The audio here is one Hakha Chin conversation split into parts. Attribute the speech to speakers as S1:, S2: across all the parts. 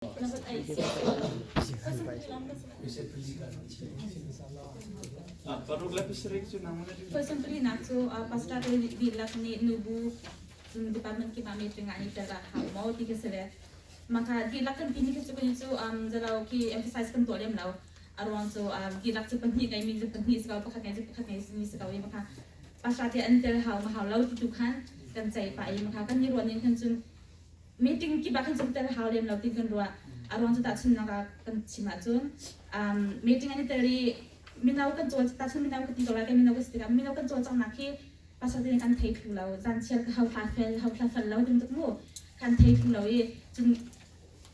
S1: Paruk le pasarih cu nang na
S2: Question palinak cu pastor te dihlak nih nubu department kip ah meeting ah an i tel ah hau maw ti khi si le maka dihlak kan timi khi cu kan cu zalo khi emphasize kan tuah lem lo. A ruang cu dihlak cu pahnih ngei mi cu pahnih si ko, pakhat ngei cu pakhat ngei mi si ko i maka pastor te an tel hau ma hau lo ti tu khan kan ceih pah i maka kan i ruah ning khan cun meeting kip ah khan cun tel hau lem lo ti kan ruah. A ruang cu tahchunhnak ah kan chim ahcun meeting an i tel i mino kan cawl, tahchun mino ka ti ko lai, kan mino ka si tikah mino kan cawlcanghnak hi pasal te kan thei thlu lo. Zan chiar ka hau hla fel hau hla fel lo tin tuk mu kan thei thlu lo i cun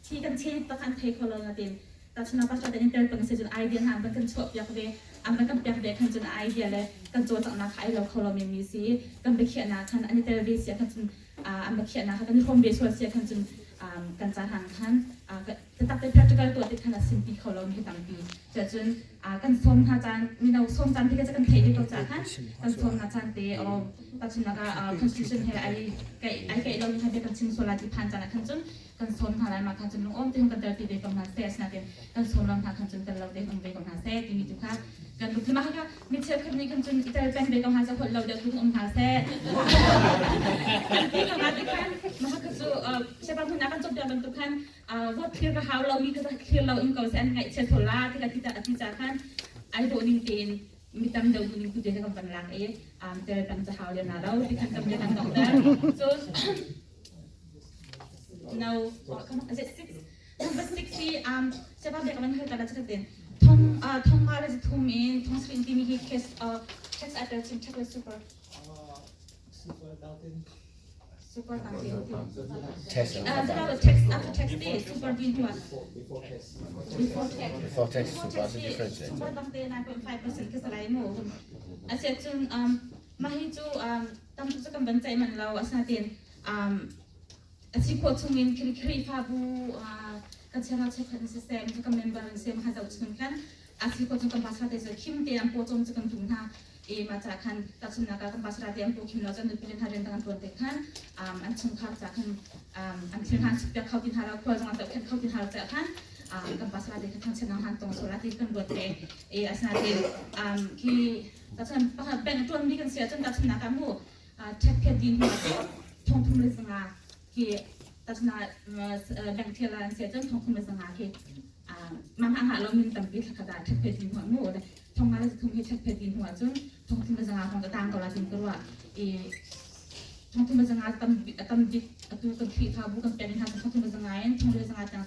S2: thi kan che tak an thei kho lo na tin. Tahchun ah pastor te in tel peng se cun idea hna an van kan chuah piak ve, an van kan piak ve khan cun idea le kan cawlcanghnak kha ai lo kho lo mi mi si. Kan biakhiahnak khan an i tel ve si ah khan cun an biakhiahnak kha kan i hrawm ve sual si ah khan cun kan ca hlan khan taktak te practical tuah ti khan a simpi kho lo mi tampi. Cun kan sawm hna caan, mino sawm caan ti kan theih ko ca khan kan sawm hna caan te o tahchunhnak ah constitution he ai kai ai kai lo mi kha kan chim sual lai ti phan caan ah khan cun kan sawm hna lai. Mah khan cun lungawm te kan tel ti ve ko hna seh. Asinain kan sawm lo hna khan cun tel lo te um ve ko hna seh timi tu kha kan lungthin. Mah kha mi cheukhat nih khan cun i tel peng ve ko hna seh, holh lo deuh tu um hna seh kan ti ko hna ti khan. Mah kha cu siapa hmun ah kan cawnpiak bantuk khan vote clear ka hau lo mi kha clear lo in ko seh, an ngaihchia thawl la ti ka ti ca khan ai dawh ning tein mi tam deuh duh ning tu te kan van lak i tel peng ca hau le na lo ti khan kan kan dongter. Cun no, come on, is it six? Number six hi siapa biak man hal ta la chatin thong thong nga le thum in thong srin timi hi case tax atel chin tax le super
S3: super dautin
S2: super tangtin
S4: Tax.
S2: Tax after tax te super din huwa
S3: before tax.
S2: Before tax.
S4: Before tax, super is different.
S2: Super tangte 9.5% ke salai mu asia cun mah hi cu tam cu kan ban chai man lo. Asinain a si khawh chungin Khrihfabu kan chiara cheukhat in siseh, kan member in siseh, mah zoh chung khan a si khawh chung kan pastor te cu khim te an paw cawm cu kan tum hna i mah ca khan tahchunhnak ah kan pastor te an paw khim lo cun nupi le hna rian dang an tuan te khan an chungkhar ca khan an thil hna piak kho ti hna lo, khual zong an zohkhenh kho ti hna lo ca khan kan pastor te kha thangchiat han tong sual ti kan ruat te i. Asinain khi tahchun pakhat bank tuan mi kan si ahcun, tahchunhnak ah mu ṭhetphet din hna cu 3,005 khi tahchun bank thil an si ahcun 3,005 khi mah hngah lo min tampi thlakhat ah ṭhetphet din hna mu 5,003 hi ṭhetphet din hnu ahcun 3,005 hong ka tang ko la tin ka ruah i 3,005 tam tam bik atu kan Khrihfabu kan pek hna 3,005 in 1,005 tiang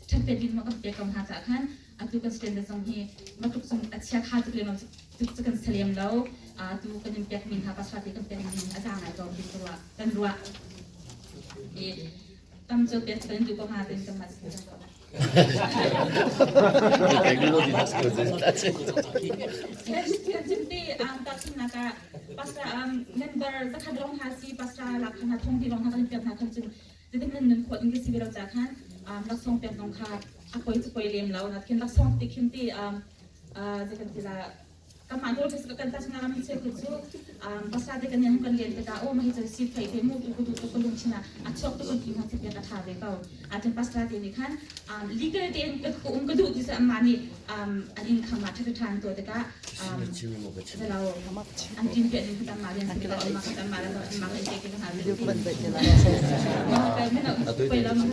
S2: ṭhetphet din hnu kan pek ko hna ca khan atu kan standard zong hi matuk cung a chia kha tuk lem cu kan salem lo. Atu kan in pek mi hna pastor te kan pek mi a za ngai ko ti ruah kan ruah i tam cu pek kan duh ko hnga tin kan mas. Tahchunhnak ah pastor member zakhat long ha si, pastor lak khan thong ti long ha kan pek hna khan cun zeitin nan nun khawh ding si lo ca khan laksawng pek zong kha a poi cu poi lem lo na khin. Laksawng ti khin ti zeikan ti la kanmah nawl kan ta chungah mi cheu cu pastor te kan yan kan len tikah o ma hi cu si thei te mu tu ku tu ku lung china a chuak tu kan ti hna che ka tha ve ko. A cun pastor te nih khan legal te in ka um ka duh ti sa amma nih an income ah tha than to tikah zalo an tin pe ding khatam ma rian si ko amma khatam ma la amma ka te ke ha ma ka me na poi la ma.